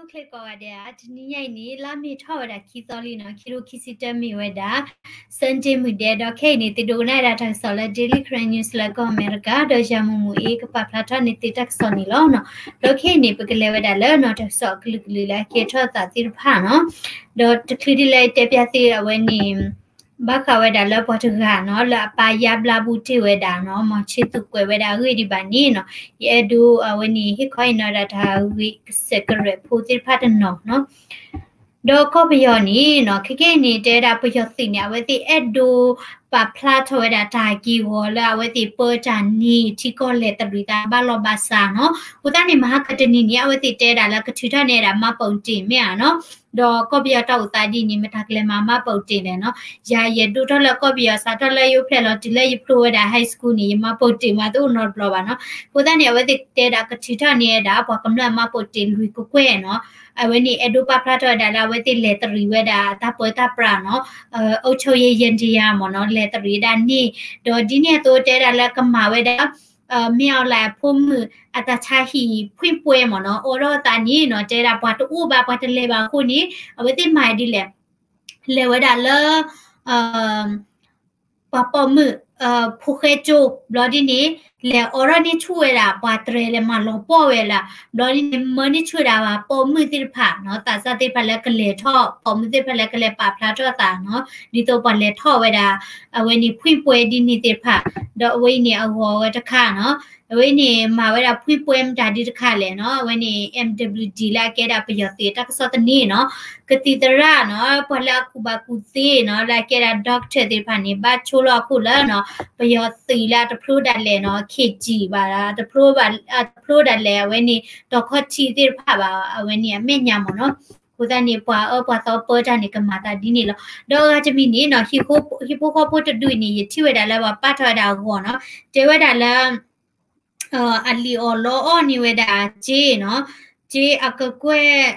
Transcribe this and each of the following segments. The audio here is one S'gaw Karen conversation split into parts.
အိၣ်ဆူၣ်အိၣ်ချ့ကိးဂၤဒဲး, တနံၤညါအံၤန့ၣ် လါမ့ၤထီၣ်ဝဲဒၣ်ခံသီလံနီၤ, ခံကထိခံဆံတၢ မ့ၢ်ဝဲဒၣ် Sunday မုၢ်ဒဲး, ဒီးခဲအံၤန့ၣ် သုဒိကနၣ်ဝဲဒၣ်တၢ်ကစီၣ်လၢ Daily Karen News လၢကီၢ်အမဲရကၤ, ဒီးယၤမူးမူးအ့ ကပာ်ဖျါထီၣ်န့ၢ်သုတၢ်ကစီၣ်န့ၣ်လီၤနီၤ. ဒီးခဲအံၤန့ၣ် ပကလဲၤဝဲဒၣ်လၢနီၤ တၢ်ကစီၣ်အကလုာ်ကလုာ်လၢအကဲထီၣ်အသးသ့ၣ်တဖၣ်နီၤ. ဒီးတချုးဒ်လၢတဲပၠးသုအဝဲန့ၣ် ဘၣ်ဃးဝဲဒၣ်လၢပှၤတဂၤနီၤ လၢအပၢ်ယါဘျါဘူးတ့ၢ်ဝဲဒၣ်နီၤ, မီၤဆ့သူးကွဲးဝဲဒၣ်အဂ့ၢ်ဒံးဘၣ်န့ၣ်နီၤ, ယအဲၣ်ဒိးအဝဲန့ၣ် ဟ့ၣ်ခီဟ့ၣ်နီၤဒၣ်တၢ်ဂ့ၢ်ကစဲးကရဲးဖိသ့ၣ်တဖၣ်တနီၤနီၤ. ဒီးကီၢ်ပယီၤန့ၣ်နီၤ, ခဲကနံၣ်အံၤန့ၣ် တဲဝဲဒၣ်ပယီၤသုးန့ၣ် အဝဲသ့ၣ်အဲၣ်ဒိးပာ်ဖျါထီၣ်ဝဲဒၣ်တၢ်က့ၢ်ဂီၤလၢအဝဲသ့ၣ်ပၢတၢ်န့ၣ် ထံကီၢ်လဲၤတရံးသးဘၣ်လီၢ်ဘၣ်စးနီၤ. အဃိသတးန့ၣ် မဟါကတနံၤန့ၣ် အဝဲသ့ၣ်တဲဒၣ်လၢကထုးထီၣ်န့ၢ်ဝဲဒၣ်မှတ်ပုံတင်မ့ၢ်ဧါနီၤ. ဒီးကီၢ်ပယီၤတၢ်အိၣ်သးဒ်န့ၣ် မတၤကလဲၤမၤမှတ်ပုံတင်လဲၣ်နီၤ. ယၤယဲဒိၣ်ထီၣ်လၢကီၢ်ပယီၤ စးထီၣ်လၢယအိၣ်ဖျဲၣ်လီၤတုၤလၢယဖျိဝဲဒၣ် high school န့ၣ် ယမှတ်ပုံတင်မးတအိၣ်နီတဘျီဘၣ်နီၤ. အဃိသတးန့ၣ် အဝဲသ့ၣ်တဲဒၣ်ကထုးထီၣ်န့ၢ်ဝဲဒၣ် ပှၤကမျၢၢ်မှတ်ပုံတင် လွံၢ်ကကွဲၢ်နီၤ. အဝဲန့ၣ် အဲၣ်ဒိးပာ်ဖျါထီၣ်ဝဲဒၣ်လၢအဝဲသ့ၣ်လဲၤတရံးဝဲဒၣ်တၢ်ပၢတၢ်ပြးနီၤ, အုပ်ချုပ်ရေးယန္တရားမ့ၢ်နီၤ, လဲၤတရံးဒၣ်န့ၣ်, ဒီးဒ်န့ၣ်အသိးတဲဒၣ်လၢကမၤဝဲဒၣ် မ့ၢ်အီၤလၢအဖိမုၣ်အတၢ်ဆါဟံၣ် ဖွင့်ပွဲ မ့ၢ်နီၤ, အိးထီၣ်အသးန့ၣ်နီၤ, တဲဒၣ်ပှၤတအိၣ်ဘၣ် ပှၤတလဲၤဘၣ်အဃိန့ၣ် အဝဲသ့ၣ်မၤဒ်လဲၣ်, လဲၤဝဲဒၣ်လၢ ပှၤပိာ်မုၣ် ဖိဃဲကၠိ ဘျီဒ်န့ၣ် လဲၤအိးထီၣ်န့ၢ်ဆူၣ်ဝဲဒၣ် ပှၤတြဲၤလဲၤမၤလီၤပှီၢ်ဝဲလၢ ဘျီဒ်န့ၣ် မၢန့ၢ်ဆူၣ်ဝဲဒၣ် ပှၤပိာ်မုၣ်သ့ၣ်တဖၣ်နီၤ, သးစၢ်သ့ၣ်တဖၣ်လၢကလဲၤထီၣ် ပိာ်မုၣ်သ့ၣ်တဖၣ်လၢကလဲၤပာ်ဖျါထီၣ်သးနီၤ, ဒ်သိးပှၤလဲၤထီၣ်ဝဲဒၣ် အဝဲန့ၣ် ဖွင့်ပွဲ ဒ်န့ၣ်သ့ၣ်တဖၣ်, ဒီးအဝဲအံၤန့ၣ်အဂီၤဝဲတခါနီၤ, အဝဲန့ၣ် မၤဝဲဒၣ် ဖွင့်ပွဲ မတၤဒ်တခါလဲၣ်နီၤ, အဝဲန့ၣ် M W D လၢအကဲဒၣ်ပယီၤသုးတၢ်ကစီၣ်သန့နီၤ, ကသံၣ်သရၣ်နီၤ, ပှၤလၢအကူၣ်ဘၣ်ကူၣ်သ့နီၤ, လၢအကဲဒၣ် doctor သ့ၣ်တဖၣ်န့ၣ် ဘၣ်ဆိလီၤအခိၣ်လၢနီၤ, ပယီၤသုးလၢအတဖျိဒၣ်လဲာ်နီၤ K G ဘၣ်, တဖျိဘၣ်, တဖျိဒၣ်လဲာ် အဝဲန့ၣ် တီၤခီၣ်ထံးသ့ၣ်တဖၣ်ဘၣ်, အဝဲန့ၣ်အမဲာ်ညါမ့ၢ်နီၤ. အဃိသတးန့ၣ် ပှၤအၢပှၤသီပၢတၢ်န့ၣ် ကမၤသးဒ်န့ၣ်လီၤ. ဒီးအဂၤတမံၤန့ၣ်နီၤ, ဟံၣ်ဖိဃီဖိတဒူၣ်အံၤန့ၣ် ယထံၣ်ဝဲဒၣ်လၢပှၤပာ်ထီၣ်ဝဲဒၣ်အဂီၢ်နီၤ, တဲဝဲဒၣ်လၢ အလံာ်အီၣ်လီအီၣ်န့ၢ်ဝဲဒၣ်စ့နီၤ, စ့အကကွဲၢ်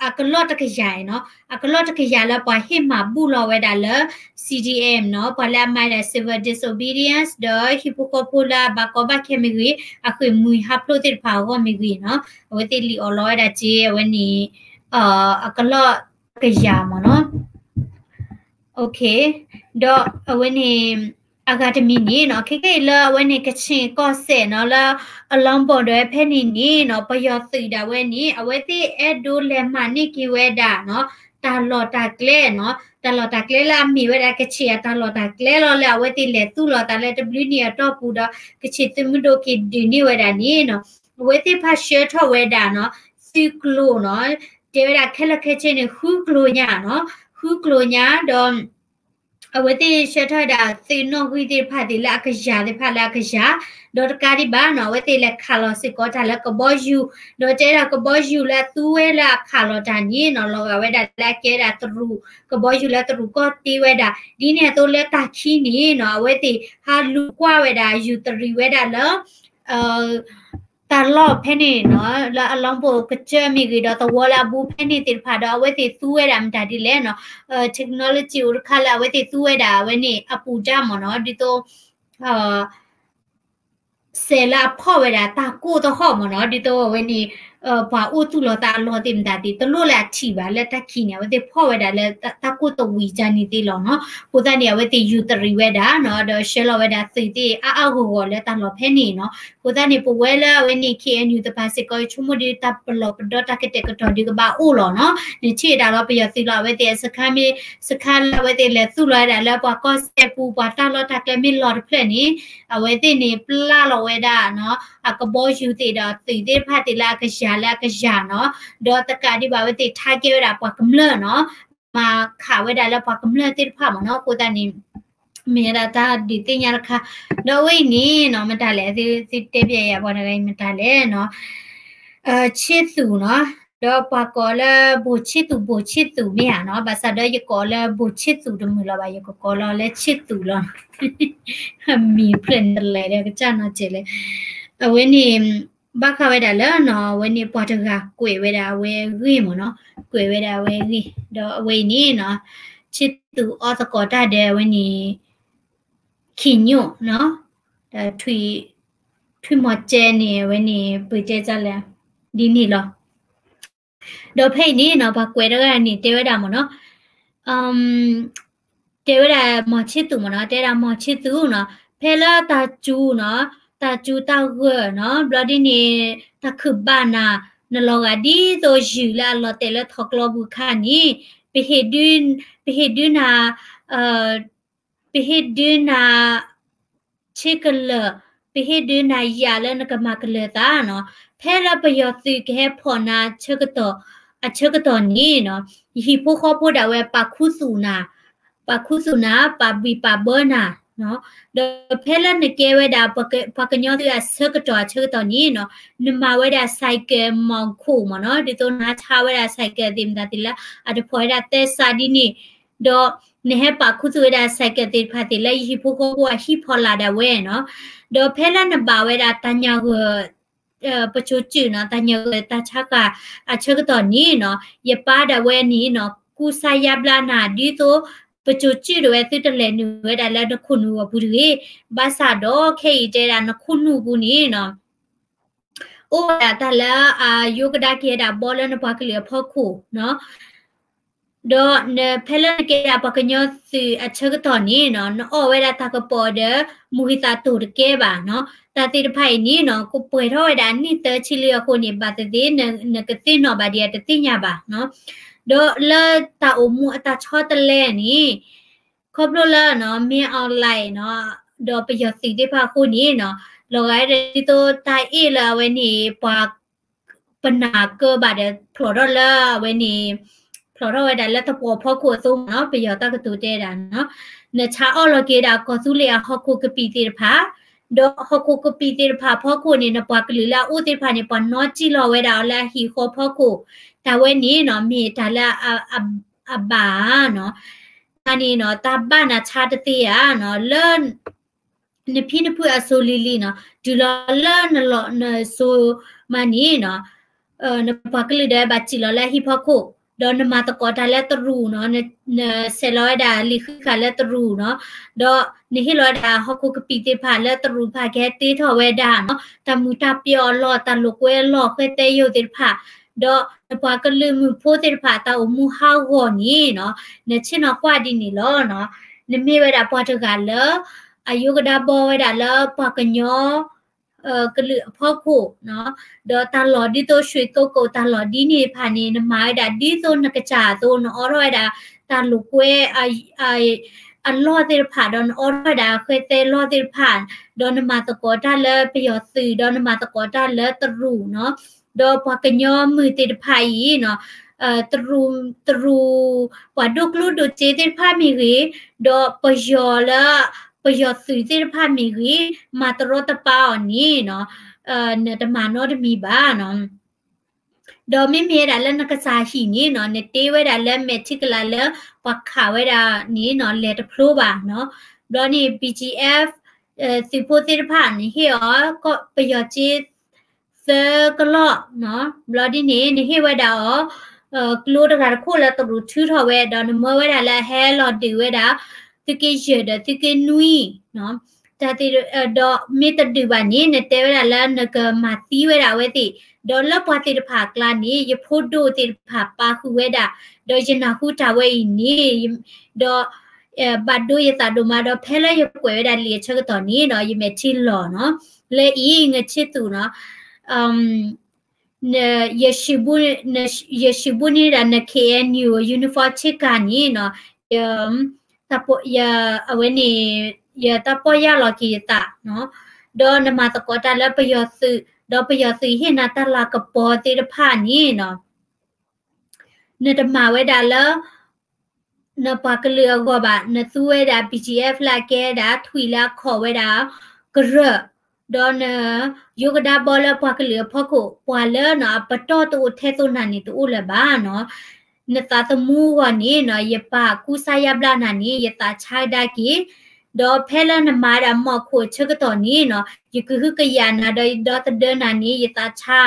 အကလီၢ်တကယၤနီၤ, အကလီၢ်တကယၤလၢပှၤဟ့ၣ်မၤဘူၣ်လီၤဝဲဒၣ်လၢ C D M နီၤ, ပှၤလၢအမၤဒၣ် civil disobedience ဒီးဟံၣ်ဖိဃီဖိလၢအဘၣ်ကီဘၣ်ခဲမ့ၢ်ဂ့ၤ, အဃ့ၢ်မှံဟးဖျိးသ့ၣ်တဖၣ်အဂီၢ်မ့ၢ်ဂ့ၤနီၤ, အဝဲသ့ၣ်လံၣ်အီၣ်လီၤဝဲဒၣ်စ့ အဝဲန့ၣ် အကလီၢ်တကယၤမ့ၢ်နီၤ. ဒီးအဝဲန့ၣ် အဂၤတမံၤန့ၣ်နီၤ, ခဲကနံၣ်အံၤလၢအဝဲန့ၣ် ကချ့ၣ်ကီၢ်စဲၣ်နီၤ, လၢအလီဘီၣ်ဒီးဖဲန့ၣ်န့ၣ်နီၤ, ပယီၤသုးဒၣ်ဝဲန့ၣ် အဝဲသ့ၣ်အဲၣ်ဒိးလဲၤမၤန့ၢ်က့ၤဝဲဒၣ်နီၤ, တၢ်လီၢ်တၢ်ကျဲနီၤ, တၢ်လီၢ်တၢ်ကျဲလၢအမ့ၢ်ဝဲဒၣ် ကချ့ၣ်အတၢ်လီၢ်တၢ်ကျဲလီၤ, လၢအဝဲသ့ၣ်လဲၤသူၣ်လီၤသးလၢတဘျုးနံၣ်အတီၢ်ပူၤဒီး ကချ့ၣ်သုးမုၢ်ဒိၣ်က့ၤဒုးန့ၢ်ဝဲဒၣ်န့ၣ်နီၤ, အဝဲသ့ၣ်တဖၣ်ဆှၢထီၣ်ဝဲဒၣ်နီၤ, သုးကျိၤနီၤ, တဲဝဲဒၣ်ခဲလၢာ်ခဲဆ့န့ၣ် ဃုကျိၤညါနီၤ, ဃုကျိၤညါဒီး အဝဲသ့ၣ်ဆှၢထီၣ်ဝဲဒၣ်သုးနီၣ်ဂံၢ်သ့ၣ်တဖၣ်သ့ၣ်လၢအကယၤသ့ၣ်တဖၣ်လၢအကယၤ, ဒီးတကးဒံးဘၣ်နီၤ, အဝဲသ့ၣ်လဲၤခးလီၤစ့ၢ်ကီးတၢ်လၢကဘီယူၤ, ဒီးတဲဒၣ်ကဘီယူၤလၢအသူဝဲလၢအခးလီၤတၢ်န့ၣ်နီၤ, လီၤဂာ်ဝဲဒၣ်လၢအကဲဒၣ်တရူး, ကဘီယူၤလၢတရူးကီၢ်တ့ဝဲဒၣ်, ဒ်န့ၣ်အသိးလၢတၢ်ခံန့ၣ်နီၤ, အဝဲသ့ၣ်ဟးလူၤကွၢ်ဝဲဒၣ် ယူၤတရံးဝဲဒၣ်လၢ တၢ်လီၢ်ဖဲန့ၣ်နီၤ, လၢအလီဘိၣ်ကစၢၢ်မ့ၢ်ဂ့ၤဒီးသဝီလၢအဘူးဖဲန့ၣ်သ့ၣ်တဖၣ်ဒီး အဝဲသ့ၣ်သူဝဲဒၣ်မတၤဒ်လဲၣ်နီၤ, technology အိၣ်တခါလၢအဝဲသ့ၣ်သူဝဲဒၣ်အဝဲန့ၣ်အပူၤတၢ်မ့ၢ်နီၤ, ဒ်သိး စဲးလၢအဖီၣ်ဝဲဒၣ်တၢ်ကိၢ်သဟီၣ်မ့ၢ်နီၤ, ဒ်သိးအဝဲန့ၣ် ပှၤအိၣ်သူၣ်လီၤသးအလီၢ်သ့ၣ်မတၤသ့ၣ် တလိၣ်လၢအထံၣ်ဘၣ်လၢတၢ်ခံးန့ၣ်, အဝဲသ့ၣ်ဖီၣ်ဝဲဒၣ်လၢတၢ်ကိၢ်တဝံၤကန့ၣ်သ့လီၤနီၤ. အဃိသတးန့ၣ် အဝဲသ့ၣ်ယူၤတရံးဝဲဒၣ်နီၤ, ဒီးဆှၢလီၤဝဲဒၣ်သုးသ့ၣ်အါအါဂီၢ်ဂီၢ်လၢတၢ်လီၢ်ဖဲန့ၣ်နီၤ. အဃိသတးန့ၣ် ပဝဲလၢအဝဲန့ၣ် K N U တပၤစ့ၢ်ကီး ယဆိကမိၣ်ဒ်တၢ်ပလီၢ်ပဒီတၢ်ကတဲာ်ကတီၤဒ်ကဘၣ်အိၣ်လီၤနီၤ. နထံၣ်ဝဲဒၣ်လီၤ ပယီၤသုးလီၤ အဝဲသ့ၣ်အစခါမ့ၢ် စခါလၢအဝဲသ့ၣ်လဲၤသူၣ်လီၤဝဲဒၣ်လၢပှၤကီၢ်စဲၣ်ပူၤ ပှၤတၢ်လီၢ်တၢ်ကျဲမ့ၢ်လီၤတဖျၢၣ်န့ၣ် အဝဲသ့ၣ်န့ၣ် ပျၢ်လီၤဝဲဒၣ်နီၤ အကဘီယူၤသ့ၣ်ဒီးသုးသ့ၣ်တဖၣ်သ့ၣ်လၢအကယၤလၢအကယၤနီၤ. ဒီးတကးဒံးဘၣ် အဝဲသ့ၣ် target ဝဲဒၣ်ပှၤကမျၢၢ်နီၤ, မၤခးဝဲဒၣ်လၢပှၤကမျၢၢ်သ့ၣ်တဖၣ်မ့ၢ်နီၤ. အဃိသတးန့ၣ် မ့ၢ်ဝဲဒၣ်တၢ်ဒုးသ့ၣ်ညါတခါ. ဒီးအဝဲအံၤန့ၣ်နီၤ မတၤလဲၣ် သုသုတဲပျဲယၤပှၤတဂၤအံၤ မတၤလဲၣ်နီၤ ဆ့ၣ်သူးနီၤ, ဒီးပှၤကိးလၢ ဘိၣ်ဆ့ၣ်သူး ဘိၣ်ဆ့ၣ်သူးမ့ၢ်ဧါနီၤ, ဘၣ်ဆၣ်ဒီးယကိးလၢ ဘိၣ်ဆ့ၣ်သူး တမုာ်လီၤဘၣ်, ယကကိးလီၤလၢဆ့ၣ်သူးလီၤ. မံၤဖျၢၣ်န့ၣ်တလဲၤဒီး ကစၢ်နီၤစဲးလဲၣ်. အဝဲန့ၣ် ဘၣ်ဃးဝဲဒၣ်လၢနီၤ အဝဲန့ၣ်ပှၤတဂၤကွဲးဝဲဒၣ်အဝဲအဂ့ၢ်မ့ၢ်နီၤ, ကွဲးဝဲဒၣ်အဝဲအဂ့ၢ်, ဒီးအဝဲအံၤန့ၣ်နီၤ ဆ့ၣ်သူးအီသကိးတၢ်ဒီးအဝဲန့ၣ် ခံညိၣ်နီၤ, ဒီးထွံၣ်မီၤကဲန့ၣ် အဝဲန့ၣ် ပတဲတၢ်လၢ ဒ်န့ၣ်လီၤ. ဒီးဖဲအံၤန့ၣ်နီၤ ပှၤကွဲးတဂၤန့ၣ် တဲဝဲဒၣ်မ့ၢ်နီၤ, တဲဝဲဒၣ်မီၤဆ့သူးမ့ၢ်နီၤ, တဲဒၣ်မီၤဆ့သူးနီၤ, ဖဲလၢတၢ်စူၤနီၤ, တၢ်စူၤတၢ်ဂၢၢ်နီၤ, ဘျီဒ်န့ၣ် တၢ်ခုၣ်ဘၣ်နၤ, နလီၤဂာ်ဒ်သိးယုၢ်လၢအလီၤတဲာ်လၢထီၣ်ကျီပူၤအခါန့ၣ်, ပဟ့ၣ်ဒုး, ပဟ့ၣ်ဒုးနၤ, ပဟ့ၣ်ဒုးနၤ ဆ့ကလၢာ်, ပဟ့ၣ်ဒုးနၤယၣ်လၢနကမၤကလၢၤသးနီၤ, ဖဲလၢပယီၤသုးကဟဲဖီၣ်နၤ အဆၢကတီၢ်, အဆၢကတီၢ်န့ၣ်နီၤ, ယဟံၣ်ဖိဃီဖိဒၣ်ဝဲပာ်ခူသူၣ်နၤ, ပာ်ခူသူၣ်နၤ, ပာ်ဘံၣ်ပာ်ဘၢနၤ, ဒီးဖဲလၢနကဲဝဲဒၣ် ပှၤကညီသုးအဆၢကတီၢ်အဆၢကတီၢ်န့ၣ်နီၤ, နမၤဝဲဒၣ် cycle မီၤခိၣ်မ့ၢ်နီၤ, ဒ်သိးနဆါဝဲဒၣ် cycle သ့ၣ်မတၤသ့ၣ်လၢ အတဖီၣ်ဝဲဒၣ်သဲစးဒ်န့ၣ်, ဒီးနဟဲပာ်ခူသူၣ်ဝဲဒၣ် cycle သ့ၣ်တဖၣ်သ့ၣ်လၢယဟံၣ်ဖိဃီဖိအဟံၣ်ဖီလာ်ဒၣ်ဝဲနီၤ, ဒီးဖဲလၢနဘၣ်ဝဲဒၣ်တၢ်ညၣ်ဂၢၢ် ပစိၤစုၣ်နီၤ, တၢ်ညၣ်ဂၢၢ်တၢ်ဆါဃာ်အဆၢကတီၢ်န့ၣ်နီၤ, ယပၢ်ဒၣ်ဝဲန့ၣ်နီၤ, ကူစါယါဘျါနၤ ဒ်သိးပစိၤစုၣ်ဒၣ်ဝဲ သုတလဲၤနုာ်ဝဲဒၣ်လၢနခိၣ်နူာ်အပူၤတဂ့ၤ, ဘၣ်ဆၣ်ဒီးခဲအံၤတဲဒၣ်နခိၣ်နူာ်ပူၤန့ၣ်နီၤ အိၣ်ဝဲဒၣ်တၢ်လၢအယိကဒါက့ၤဝဲဒၣ်ဘီလၢနပှၤကလုာ်အဖီခိၣ်နီၤ, ဒီးနဖဲလၢနကဲဒၣ်ပှၤကညီသုးအဆၢကတီၢ်န့ၣ်နီၤ, နအီၣ်ဝဲဒၣ်တၢ်ကပီၤဒီး မုၢ်ဂံၢ်သးတိၢ်တကဲဘၣ်နီၤ, တၢ်သ့ၣ်တဖၣ်အံၤန့ၣ်နီၤ, ကပှဲၤထီၣ်ဝဲဒၣ်နံၣ်သၢဆံလံအဃိန့ၣ် ဘၣ်သ့ၣ်သ့ၣ် နကသ့ၣ်နီၣ်ဘၣ်ဒံးအတသ့ၣ်ညါဘၣ်နီၤ, ဒီးလၢတၢ်အိၣ်မူအတၢ်ဆီတလဲန့ၣ် ခီဖျိလၢနီၤ မင်းအောင်လှိုင်နီၤ, ဒီးပယီၤသုးသ့ၣ်တဖၣ်အဃိန့ၣ်နီၤ, လီၤဂာ်ဒ်သိးတၢ်အ့ၣ်လၢအဝဲန့ၣ် ပှၤ ပနၢ်ကၢဘၣ်ဒီး ဖျိးထီၣ်လၢအဝဲန့ၣ် ဖျိးထီၣ်ဝဲဒၣ်လၢသပှၢ်ဖီခိၣ်အသိးမ့ၢ်နီၤ, ပယီၤတၢ်ကတိၤတဲဒၣ်နီၤ, နဆါအီၣ်လီၤက့ၤဒၣ်ကီၢ်သူလ့ၤအဟီၣ်ခိၣ်ကပံာ်သ့ၣ်တဖၣ်, ဒီးဟီၣ်ခိၣ်ကပံာ်သ့ၣ်တဖၣ်ဖီခိၣ်န့ၣ် နပှၤကလုာ်လၢအအိၣ်သ့ၣ်တဖၣ်န့ၣ် ပှၤနီၣ်စံၣ်လီၤဝဲဒၣ်အီၤလၢအဟံၣ်ဃီဖီခိၣ်, တၢ်ဝဲန့ၣ်နီၤ မ့ၢ်တၢ်လၢအဘၣ်ဧါနီၤ, တၢ်န့ၣ်နီၤ တၢ်ဘၣ်နၤဆါတသ့ဧါနီၤ, လၢ နဖံနဖုအစိၤလံၤလံၤနီၤ, တုၤလီၤလၢနလီၢ်နစိၤမးန့ၣ်နီၤ, နပှၤကလုာ်ဒီးဘၣ်စံၣ်လီၤလၢအဟံၣ်ဖီခိၣ်, ဒီးနမၤသကိးတၢ်လၢတရူးနီၤ, နဆဲးလီၤဝဲဒၣ်လံာ်ဃံးဃာ်လၢတရူးနီၤ, ဒီးနဟ့ၣ်လီၤဝဲဒၣ်ဟီၣ်ခိၣ်ကပံာ်သ့ၣ်တဖၣ်လၢတရူးတဖၣ်ကဟဲတ့ထီၣ်ဝဲဒၣ်နီၤ, တၢ်မုာ်တၢ်ပျီၣ်အလီၢ် တၢ်လိာ်ကွဲအလီၢ် ဃဲသဲယိာ်သ့ၣ်တဖၣ်, ဒီးနပှၤကလုာ်မုၣ်ဖိသ့ၣ်တဖၣ် တၢ်အိၣ်မူဟးဂီၤန့ၣ်နီၤ, နဆ့ၣ်နီၤကွၢ်ဒ်န့ၣ်လီၤနီၤ. နမ့ၢ်ဝဲဒၣ်ပှၤတဂၤလၢ အယိကဒါဘီဝဲဒၣ်လၢပှၤကညီ ကလုာ်အဖီခိၣ်နီၤ, ဒီးတၢ်လီၢ်ဒ်သိး ရွှေကုက္ကို တၢ်လီၢ်ဒ်န့ၣ်တဖၣ်န့ၣ် နမၤဝဲဒၣ်ဒ်သိးနကစၢ်အသိး နအိးထီၣ်ဝဲဒၣ် တၢ်လိာ်ကွဲ အလီၢ်သ့ၣ်တဖၣ် ဒီးနအိးထီၣ်ဝဲဒၣ်ဃဲသဲလီၢ်သ့ၣ်တဖၣ်, ဒီးနမၤသကိးတၢ်လၢပယီၤသုး ဒီးနမၤသကိးတၢ်လၢတရူးနီၤ, ဒီးပှၤကညီမုၣ်သ့ၣ်တဖၣ်အံၤနီၤ, တရူး, တရူး ပှၤဒိၣ်ကျိၣ်ဒိၣ်စ့သ့ၣ်တဖၣ်မ့ၢ်ဂ့ၤ, ဒီးပယီၤလၢ ပယီၤသုးသ့ၣ်တဖၣ်မ့ၢ်ဂ့ၤ, မၤတရီတပါအီၤန့ၣ်နီၤ, နတမၤနီတမံၤဘၣ်နီၤ. ဒီးမ့မ့ၢ်ဝဲဒၣ်လၢနကစၢ်ဟံၣ်န့ၣ်နီၤ, နတ့ဝဲဒၣ်လၢမဲာ်ထံကလၤလၢ ပှၤခးဝဲဒၣ်န့ၣ်နီၤ, လဲၤတဖျိဘၣ်နီၤ. ဘျီန့ၣ် BGF သုးဖိသ့ၣ်တဖၣ်န့ၣ် ဟ့ၣ်အီၤ ပယီၤစ့ သၢကလီၢ်နီၤ. ဘျီဒ်န့ၣ် နဟ့ၣ်ဝဲဒၣ်အီၤ ကျိတဂၤတခိၣ်လၢတရူးထုးထီၣ်ဝဲ ဒီးနမၢဝဲဒၣ်လၢအဟဲလီၤဒုးဝဲဒၣ် သုးက့ယဲၢ်ဒီးသုးက့နွံနီၤ. တၢ်သ့ၣ် ဒီးမ့ၢ်တဒုးဘၣ်န့ၣ် နတဲဝဲဒၣ်လၢနကမၤသံဝဲဒၣ်အဝဲသ့ၣ်, ဒီးလၢပှၤသ့ၣ်တဖၣ်အကျါန့ၣ် ယဖိဒိၣ်သ့ၣ်တဖၣ်ပာ်ဃုာ်ဝဲဒၣ်, ဒီးယနၢ်ဟူတၢ်ဝဲအံၤန့ၣ်, ဒီး ဘၣ်ဒိယသးဒိၣ်မး ဒီးဖဲလၢယကွဲးဝဲဒၣ်လံာ်အဆၢကတီၢ်န့ၣ်ဒီး ယမဲာ်ထံလီၤနီၤ. လၢအံၤ နဆ့သူးနီၤ, ယ ယစံးဘျုးန့ၢ်ဒၣ်န KNU Uniform ဆ့ကၤန့ၣ်နီၤ, ယ အဝဲန့ၣ် ယတၢ်ပီၢ်ယၢ်လီၤက့ၤယသးနီၤ, ဒီးနမၤသကိးတၢ်လၢပယီၤသုး, ဒီးပယီၤသုးဟ့ၣ်နၤတၢ်လၤကပီၤသ့ၣ်တဖၣ်န့ၣ်နီၤ နတမၤဝဲဒၣ်လၢ နပှၤကလုာ်အဂီၢ်ဘၣ်, နသူဝဲဒၣ် BGF လၢအကဲဒၣ် ထွံၣ်လၢအခီၣ်ဝဲဒၣ် ကရၢၢ်, ဒီးန ယိကဒါဘီလၢပှၤကလုာ်အဖီခိၣ်, ပှၤလၢနပတီၢ်တအိၣ်ထဲသိးနၤန့ၣ် တအိၣ်လၢၤဘၣ်နီၤ. နသးသမူအဂီၢ်န့ၣ်နီၤ, ယပၢ်ကူစါယါဘျါနၤန့ၣ် ယသးဆါကဒါက့ၤ, ဒီးဖဲလၢနမၤဒၣ်မီၢ်ခိၣ်အဆၢကတီၢ်န့ၣ်နီၤ, ယကဟုကယာ်နၤ ဒီးယဒီသဒၢနၤန့ၣ် ယသးဆါ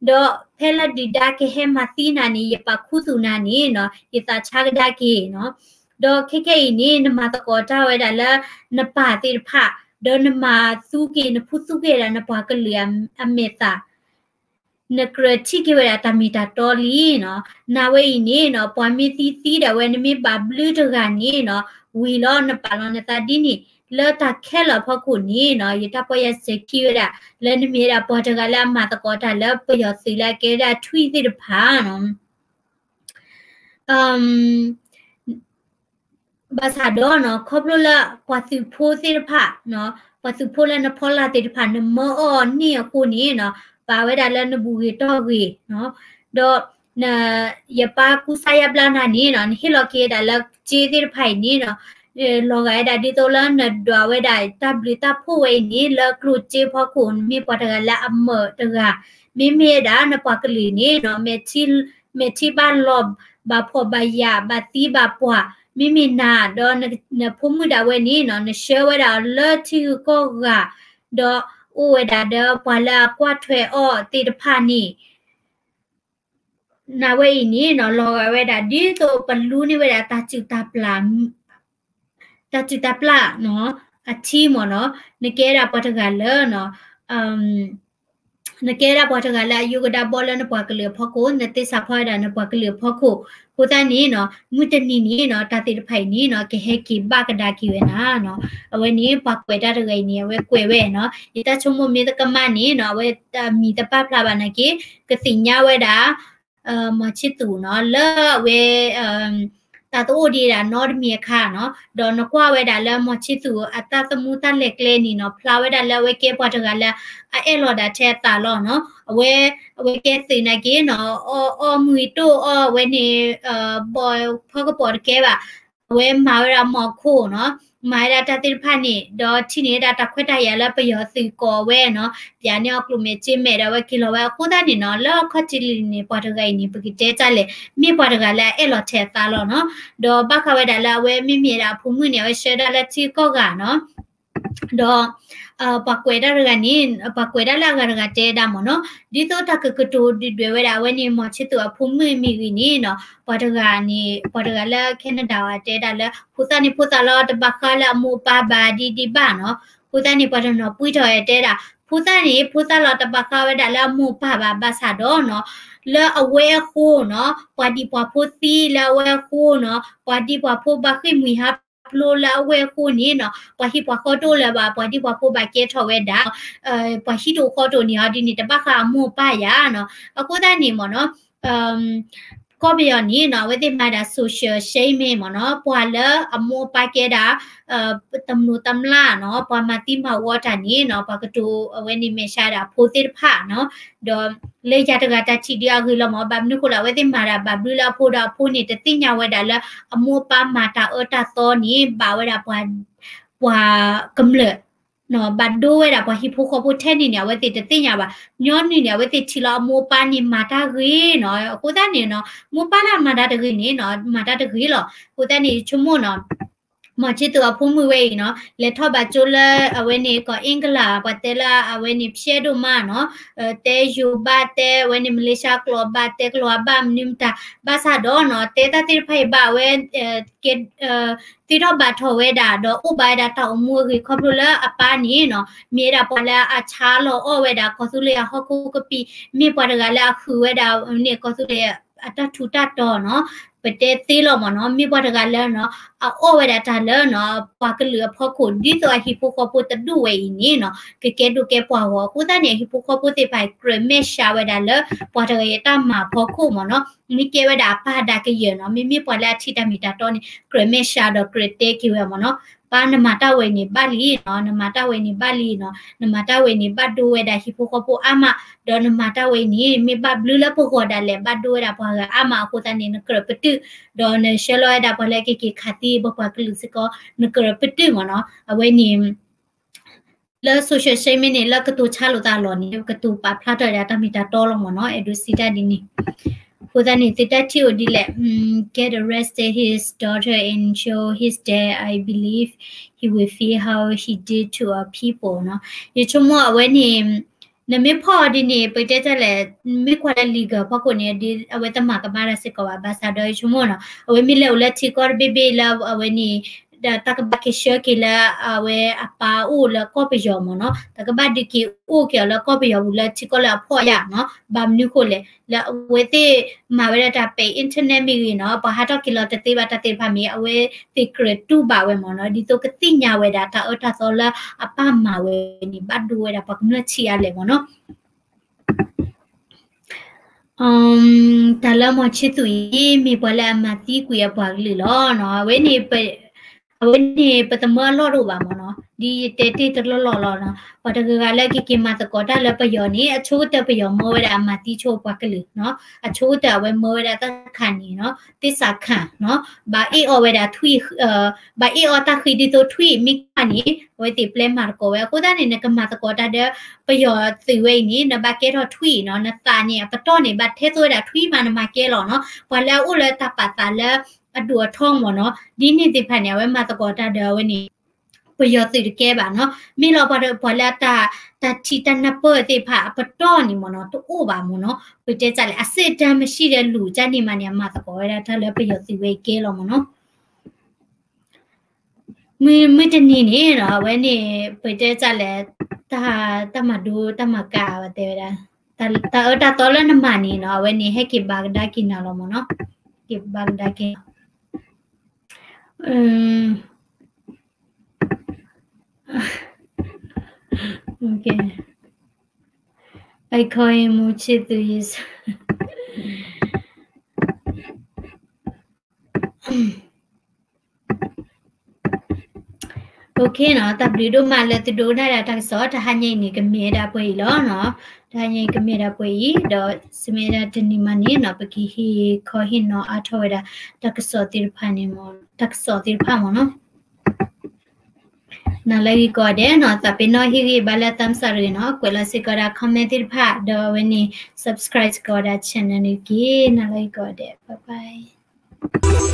ဒီးဖဲလၢဒုၣ်ဒါကဟဲမၤသံနၤန့ၣ် ယပာ်ခူသူၣ်နၤန့ၣ်နီၤ, ယသးဆါကဒါက့ၤနီၤ. ဒီးခဲခဲအံၤန့ၣ် နမၤသကိးတၢ်ဝဲဒၣ်လၢ နပၢ်သ့ၣ်တဖၣ်, ဒီးနမၤသူက့ၤ နဖူသူက့ၤဒၣ်နပှၤကလုာ်အမဲာ်သၣ် နကြၢးထံၣ်က့ၤဝဲဒၣ်တၢ်မ့ၢ်တၢ်တီလံနီၤ. နာ်ဝဲအံၤန့ၣ်နီၤ ပှၤမ့ၢ်သံသံဒၣ်ဝဲ နမ့ၢ်ဘၣ်ဘျုးတဂၤန့ၣ်နီၤ ဝံၤလီၤ နပာ်လီၤနသးဒ်န့ၣ် လၢတၢ်ခဲလၢာ်အဖီခိၣ်န့ၣ်နီၤ ယတၢ်ပီၢ်ယၢ်စဲၤခံဝဲဒၣ် လၢနမ့ၢ်ဝဲဒၣ်ပှၤတဂၤလၢအမၤသကိးတၢ်လၢပယီၤသုးလၢအကဲဝဲဒၣ်ထွံၣ်သ့ၣ်တဖၣ်နီၤ. ဘၣ်ဆၣ်ဒီးနီၤ ခီဖျိလၢပှၤသုးဖိသ့ၣ်တဖၣ်နီၤ ပှၤသုးဖိလၢနဖီလာ်သ့ၣ်တဖၣ် နမၢအီၤန့ၢ်အဃိန့ၣ်နီၤ ပာ်ဝဲဒၣ်လၢနဘူၣ်ဂ့ၤတီၢ်ဂ့ၤနီၤ ဒီး ယပၢ်ကူစါယါဘျါနၤန့ၣ်နီၤ နဟ့ၣ်လီၤက့ၤဝဲဒၣ်လၢစ့သ့ၣ်တဖၣ်အံၤန့ၣ်နီၤ လီၤဂာ်ဝဲဒၣ်ဒ်သိးလၢနဒွးဝဲဒၣ်တၢ်ဘျုးတၢ်ဖှိၣ်ဝဲအံၤန့ၣ် လၢကျိၣ်စ့ဖီခိၣ် နမ့ၢ်ပှၤတဂၤလၢအမၢာ်တဂၤ မ့မ့ၢ်ဝဲဒၣ်နပှၤကလုာ်န့ၣ်နီၤ မဲာ်ထံဘၣ်လီၤ ဘၣ်ဖှီၣ်ဘၣ်ယာ် ဘၣ်သံဘၣ်ပှၢ် မ့မ့ၢ်နၤ ဒီးနဖိမုၣ်ဒၣ်ဝဲန့ၣ်နီၤ နဆှၢဝဲဒၣ်အီၤလၢထံဂုၤကီၢ်ဂၤ ဒီးအိၣ်ဝဲဒၣ်ဒီးပှၤလၢအကွၢ်ထွဲအီၤသ့ၣ်တဖၣ်န့ၣ် နာ်ဝဲအံၤန့ၣ်နီၤ လီၤဂာ်ဝဲဒၣ်ဒ်သိးပလူန့ၢ်ဝဲဒၣ်တၢ်စုၣ်တၢ်ပျၢ် တၢ်စုၣ်တၢ်ပျၢ်နီၤ အထံမ့ၢ်နီၤ နကဲဒၣ်ပှၤတဂၤလၢ နကဲဒၣ်ပှၤတဂၤလၢအယိကဒါဘီလၢနပှၤကလုာ်အဖီခိၣ် နသ့စးဖီဝဲဒၣ်နပှၤကလုာ်အဖီခိၣ် အဃိသတးန့ၣ်နီၤ မုၢ်တနံၤန့ၣ်နီၤ တၢ်သ့ၣ်တဖၣ်အံၤန့ၣ်နီၤ ကဟဲက့ၤဘၣ်ကဒါက့ၤဝဲနၤနီၤ အဝဲန့ၣ် ပှၤကွဲးတၢ်တဂၤအံၤန့ၣ် အဝဲကွဲးဝဲနီၤ ယတၢ်ဆိကမိၣ်မ့ၢ်တကမၣ်န့ၣ်နီၤ အဝဲမံၤတပာ်ဖျါဘၣ်နာ်က့ ကသ့ၣ်ညါဝဲဒၣ် မီၤဆံသူးနီၤ လၢအဝဲ တၢ်တအိၣ်ဒံးဒၣ်နီတမံၤအခါနီၤ ဒီးနကွၢ်ဝဲဒၣ်လၢ မီၤဆံသူးအတၢ်သမူတၢ်လဲၤကျဲန့ၣ်နီၤ ဖျါဝဲဒၣ်လၢအဝဲကဲပှၤတဂၤလၢ အအဲၣ်လီၤဒၣ်ထဲအသးလီၤနီၤ အဝဲ အဝဲကဲသုးနာ်က့နီၤ အီၣ်မုၢ်အတီၢ်အီၣ်ဝဲန့ၣ် ဘီဖီကပီၤတကဲဘၣ် အဝဲမၤဝဲဒၣ်မီၤခိၣ်နီၤ မၤဝဲဒၣ်တၢ်သ့ၣ်တဖၣ်န့ၣ် ဒီးထံၣ်န့ၢ်ဝဲဒၣ်တၢ်ခွဲးတၢ်ယာ်လၢပယီၤသုးကိးဝဲနီၤ ပျးန့ၢ်အီၤကျိၣ်မဲာ်စ့မဲာ်ဒီးအဝဲက့ၤလီၤဝဲ အဃိသတးန့ၣ်နီၤ လၢအခီၣ်ထံးလံၤန့ၣ် ပှၤတဂၤအံၤန့ၣ် ပကတဲတၢ်လဲၣ် မ့ၢ်ပှၤတဂၤလၢအအဲၣ်လီၤထဲအသးလီၤနီၤ ဒီးဘၣ်ဃးဝဲဒၣ်လၢအဝဲမ့မ့ၢ်ဒၣ်အဖိမုၣ်န့ၣ် အဝဲဆှၢဒၣ်လၢထံဂုၤကီၢ်ဂၤနီၤ ဒီး ပှၤကွဲးတၢ်တဂၤန့ၣ် ပှၤကွဲးတၢ်လၢအဂၤတဂၤတဲဒၣ်မ့ၢ်နီၤ ဒ်သိးတၢ်ကကတိၤဒုၣ်ဒွဲၣ်ဝဲဒၣ်အဝဲန့ၣ် မီၤဆံသူးအဖိမုၣ်မ့ၢ်ဂ့ၤန့ၣ်နီၤ ပှၤတဂၤန့ၣ် ပှၤတဂၤလၢ Canada အီၤတဲဒၣ်လၢ ဖိသၣ်န့ၣ်ဖိသၣ်လီၤ တဘၣ်ဃးလၢအမိၢ်အပၢ်ဘၣ်ဒံးဒံးဘၣ်နီၤ ဖိသၣ်န့ၣ် ပှၤတနီၤပှံၢ်ထီၣ်ဝဲတဲဒၣ် ဖိသၣ်န့ၣ် ဖိသၣ်လီၤတဘၣ်ဃးဝဲဒၣ်လၢအမိၢ်အပၢ်ဘၣ် ဘၣ်ဆၣ်ဒီးနီၤ လၢအဝဲအဃိနီၤ ပှၤဒံးပှၤဖိသံလၢအဝဲအဃိနီၤ ပှၤဒံးပှၤဖိဘၣ်ဃ့ၢ်မှံဟးဖျိးလၢအဝဲအဃိန့ၣ်နီၤ ပှၤဟံၣ်ပှၤဃီတအိၣ်လၢၤဘၣ် ပှၤဒံးပှၤဖိဘၣ်ကဲထီၣ်ဝဲဒၣ် ပှၤဟံၣ်တအိၣ်ဃီတအိၣ်န့ၣ် အီၤဒ်န့ၣ် တဘၣ်ဃးအမိၢ်အပၢ်ယၤနီၤ အဃိသတးန့ၣ်မ့ၢ်နီၤ ကီၢ်ပယီၤန့ၣ်နီၤ အဝဲသ့ၣ်မၤဒၣ် social shaming မ့ၢ်နီၤ ပှၤလၢအမိၢ်အပၢ်ကဲဒၣ် တမျိးတမျာ်နီၤ ပှၤမၤသံမၤဝီတၢ်န့ၣ်နီၤ ပှၤကတိၤအဝဲန့ၣ်မဲာ်ဆှးဒၣ်ဖိသ့ၣ်တဖၣ်နီၤ ဒီးလၢယၤတဂၤတၢ်ထံၣ်ဒ်အဂ့ၢ်လီၤမ့ၢ် ဘၣ်မနုၤဃိလၢအဝဲသ့ၣ်မၤဒၣ်ဘၣ်ဘျုးလၢအဖိဒီးအဖိန့ၣ် တသ့ၣ်ညါဝဲဒၣ်လၢအမိၢ်အပၢ်မၤတၢ်အၢတၢ်သီန့ၣ် ဘၣ်ဝဲဒၣ်ပှၤ ပှၤကမျၢၢ် ဘၣ်ဒိဝဲဒၣ်ပှၤဟံၣ်ဖိဃီဖိထဲန့ၣ်န့ၣ် အဝဲသ့ၣ်တသ့ၣ်ညါဘၣ်. ညီနုၢ်န့ၣ် အဝဲသ့ၣ်ထံၣ်လီၤအမိၢ်အပၢ်န့ၣ်မၤတၢ်ဂ့ၤနီၤ. အဃိသတးန့ၣ်နီၤ မိၢ်ပၢ်လၢအမၤတၢ်တဂ့ၤန့ၣ်နီၤ မၤတၢ်တဂ့ၤလီၤ. အဃိသတးန့ၣ် ယဆိကမိၣ်နီၤ မီၤဆံသူးအဖိမုၣ်ဝဲအံၤနီၤ လဲၤထီၣ်ဘၣ်ကၠိလၢအဝဲန့ၣ် ကီၢ်အ့ကလး ပှၤတဲလၢအဝဲန့ၣ် ဖျဲးဒိၣ်မးနီၤ တဲယိၤဘၣ် တဲအဝဲန့ၣ် မလ့ၡါကျိာ်ဘၣ် တဲကလီၤဘၣ် မနုၤမတၤ ဘၣ်ဆၣ်ဒီးနီၤ တဲတၢ်သ့ၣ်တဖၣ်အံၤဘၣ် အဝဲ ကဲ သ့ၣ်ထီၣ်ဘၣ်ထီၣ်ဝဲဒၣ် ဒီးအိၣ်ဘၣ်ဝဲဒၣ်တၢ်အိၣ်မူအဂ့ၤ ခီဖျိလၢအပၢ်န့ၣ်နီၤ မ့ၢ်ဝဲဒၣ်ပှၤလၢအဆါလီၤအီၣ်ဝဲဒၣ် ကီၢ်သူလ့ၤအဟီၣ်ခိၣ်ကပံာ် မ့ၢ်ပှၤတဂၤလၢအဃုာ်ဝဲဒၣ်န့ၣ် ကီၢ်သူလ့ၤအတၢ်ထူးတၢ်တီၤနီၤ ပတဲသ့လီၤမ့ၢ်နီၤ မ့ၢ်ပှၤတဂၤလၢနီၤ အအီၣ်ဝဲဒၣ်တၢ်လၢနီၤ ပှၤကလုာ်အဖီခိၣ် ဒ်သိးအဟံၣ်ဖိဃီဖိတဒူၣ်ဝဲအံၤန့ၣ်နီၤ ကကဲဒိၣ်ကဲပှၢ်ဂီၤ အဃိသတးန့ၣ် အဟံၣ်ဖိဃီဖိသ့ၣ်တဖၣ် ကြၢးမဲာ်ဆှးဝဲဒၣ်လၢ ပှၤတဂၤအံၤအတၢ်မၤအဖီခိၣ်မ့ၢ်နီၤ မ့ၢ်ကဲဝဲဒၣ်အပၢ်ဒၣ်ကယၢၢ်နီၤ မ့မ့ၢ်ပှၤလၢအထံၣ်တၢ်မ့ၢ်တၢ်တီန့ၣ် ကြၢးမဲာ်ဆှးဒီးကြၢးတဲက့ၤဝဲမ့ၢ်နီၤ ပၢ်နမၤတၢ်ဝဲန့ၣ်ဘၣ်လံနီၤ နမၤတၢ်ဝဲန့ၣ်ဘၣ်လံနီၤ နမၤတၢ်ဝဲန့ၣ်ဘၣ်ဒိဝဲဒၣ်ဟံၣ်ဖိဃီဖိအါမး ဒီးနမၤတၢ်ဝဲန့ၣ် မ့ၢ်ဘၣ်ဘျုးလၢပဂီၢ်ဒၣ်လဲာ် ဘၣ်ဒိဝဲဒၣ်ပှၤဂၤအါမး အဃိသတးန့ၣ် နကြၢးပတုာ် ဒီးနဆှၢလီၤဝဲဒၣ်ပှၤလၢကက့ၤခးသံ ပပှၤကလုာ်စ့ၢ်ကီး နကြၢးပတုာ်မ့ၢ်နီၤ အဝဲန့ၣ် လၢ social shaming န့ၣ် လၢကတိၤဆါလိာ်သးအလီၢ်န့ၣ် ကတိၤပာ်ဖျါထီၣ်ဝဲဒၣ်တၢ်မ့ၢ်တၢ်တီလီၤမ့ၢ်နီၤ အဲၣ်ဒိးစံးတၢ်ဒ်န့ၣ် အဃိသတးန့ၣ် သုတၢ်ထံၣ်အိၣ်ဒ်လဲၣ် get arrested his daughter and show his dad, I believe he will feel how he did to our people နီၤ ယဆိကမိၣ်အဝဲန့ၣ် နမ့ၢ်ဖီၣ်အီၤဒ်န့ၣ် ပတဲတၢ်လဲၣ် မ့ၢ်ကွၢ်လၢ legal ဖီခိၣ်န့ၣ် အဝဲတမၤကမၣ်တၢ်စ့ၢ်ကီးဘၣ် ဘၣ်ဆၣ်ဒီးယဆိကမိၣ်နီၤ အဝဲမ့ၢ်လဲၤအိၣ်လၢထံကီၢ်တဘ့ၣ်ဘ့ၣ်လၢအဝဲန့ၣ် ဒီးတၢ်ကဘၣ်က့ၤဆှၢက့ၤလၢအဝဲအပၢ်အိၣ်လၢကီၢ်ပယီၤမ့ၢ်နီၤ, တၢ်ကဘၣ်ဒုးက့ၤအိၣ်က့ၤအီၤလၢကီၢ်ပယီၤပူၤလၢထံကီၢ်လၢအဖှီၣ်ယာ်နီၤ, ဘၣ်မနုၤဃိလဲၣ်, လၢအဝဲသ့ၣ်မၤဝဲဒၣ်တၢ်ပဲာ် internet မ့ၢ်ဂ့ၤနီၤ, ပှၤဟးထီၣ်က့ၤလီၤတသ့ဘၣ်တၢ်သ့ၣ်တဖၣ်မ့ၢ် အဝဲသ့ၣ်ကြၢးတူၢ်ဘၣ်ဝဲမ့ၢ်နီၤ, ဒ်သိးကသ့ၣ်ညါဝဲဒၣ်တၢ်အၢတၢ်သီလၢအပၢ်မၤဝဲန့ၣ် ဘၣ်ဒိဝဲဒၣ်ပှၤကမျၢၢ်ထံအါလဲၣ်မ့ၢ်နီၤ. တၢ်လၢမီၤဆံသူးအံၤ မ့ၢ်ပှၤလၢအမၤသံကွံာ်အပှၤကလုာ်လီၤနီၤ. အဝဲန့ၣ် အဝဲန့ၣ် ပတမၢအလီၢ်တအိၣ်ဘၣ်မ့ၢ်နီၤ, ဒ်ယတဲတ့ၢ်တလီၢ်လီၢ်လီၤနီၤ. ပှၤတဂၤဂၤလၢကက့ၤမၤသကိးတၢ်လၢပယီၤန့ၣ် အဆိကတၢၢ်ပယီၤမၢဝဲဒၣ်အမၤသံဆိပှၤကလုာ်နီၤ, အဆိကတၢၢ်အဝဲမၢဝဲဒၣ်သးခၣ်န့ၣ်နီၤ, သ့ၣ်စးခၣ်နီၤ, ဘၣ်အ့ၣ်အီၤဝဲဒၣ်ထွံၣ် ဘၣ်အ့ၣ်အီၤတၢ်ဃံဒ်သိးထွံၣ်မ့ၢ်ကၣ်န့ၣ် အဝဲသ့ၣ်ပျဲမၤသကိးဝဲ. အဃိသတးန့ၣ် နကမၤသကိးတၢ်ဒီးပယီၤသုးဝဲအံၤန့ၣ် နဘၣ်ကဲထီၣ်ထွံၣ်နီၤ, နသးန့ၣ် အပတီၢ်န့ၣ် ဘၣ်ထဲသိးဝဲဒၣ်ထွံၣ်မး နမၤကဲလီၤနီၤ. ပှၤလၢအအိၣ်လၢတၢ်ပာ်သးလၢအဒိၣ်အထီမ့ၢ်နီၤ, ဒ်န့ၣ်သ့ၣ်တဖၣ်န့ၣ် အဝဲမၤသကိးတၢ်ဒီးအဝဲန့ၣ် ပယီၤသုးတကဲဘၣ်နီၤ. မ့ၢ်လီၤပှၤဒီး ပှၤလၢတၢ်ထံၣ်တၢ်နၢ်ပၢၢ်သ့ၣ်တဖၣ်အပတီၢ်န့ၣ်မ့ၢ်နီၤ တအိၣ်ဘၣ်မ့ၢ်နီၤ. ပတဲတၢ်လဲၣ် အစ့တၢ်မၤဆံၣ်ဒီးလူၤကၢ်န့ၣ်မးန့ၣ် အမၤသကိးဝဲဒၣ်တၢ်လၢပယီၤသုးဝဲအံၤကဲလီၤမ့ၢ်နီၤ. မုၢ်တနံၤန့ၣ်နီၤ အဝဲန့ၣ် ပတဲတၢ်လဲၣ် တၢ်မၤဒိတၢ်မၤကး ပတဲဝဲဒၣ် တၢ်အၢတၢ်သီလၢနမၤန့ၣ်နီၤ အဝဲန့ၣ် ဟဲက့ၤဘၣ်ကဒါက့ၤနၤလီၤမ့ၢ်နီၤ. က့ၤဘၣ်ကဒါက့ၤ Okay. I call him မုၢ်ဆံသူး is Okay နီၤ, တၢ်ဘျုးဒိၣ်မးလၢသုဒိကနၣ်ဒၣ်တၢ်ကစီၣ် တဟါညါအံၤန့ၣ် ကမ့ၢ်ဝဲဒၣ်ပှဲၤအံၤလီၤနီၤ. တဟါညါအံၤကမ့ၢ်ဝဲဒၣ်ပှဲၤအံၤ ဒီးဆူမဲာ်ညါတနံၤမးန့ၣ်နီၤ ပကဟ့ၣ်ခီဟ့ၣ်နီၤအါထီၣ်ဝဲဒၣ် တၢ်ကစီၣ်သ့ၣ်တဖၣ်န့ၣ်မ့ၢ် တၢ်ကစီၣ်သ့ၣ်တဖၣ်မ့ၢ်နီၤ. နၤလၢဂ့ၤကိးဂၤဒဲးနီၤ, သးပ့ၤနီၣ်ဟ့ၣ်ဂံၢ်ဘါလၢ thumbs up တဂ့ၤနီၤ, ကွဲးလီၤစ့ၢ်ကီးဒၣ် comment သ့ၣ်တဖၣ် ဒီးအဝဲန့ၣ် subscribe စ့ၢ်ကီးဝဲဒၣ် channel န့ၣ်တက့ၢ်. နၤလၢဂ့ၤကိးဂၤဒဲး, bye bye.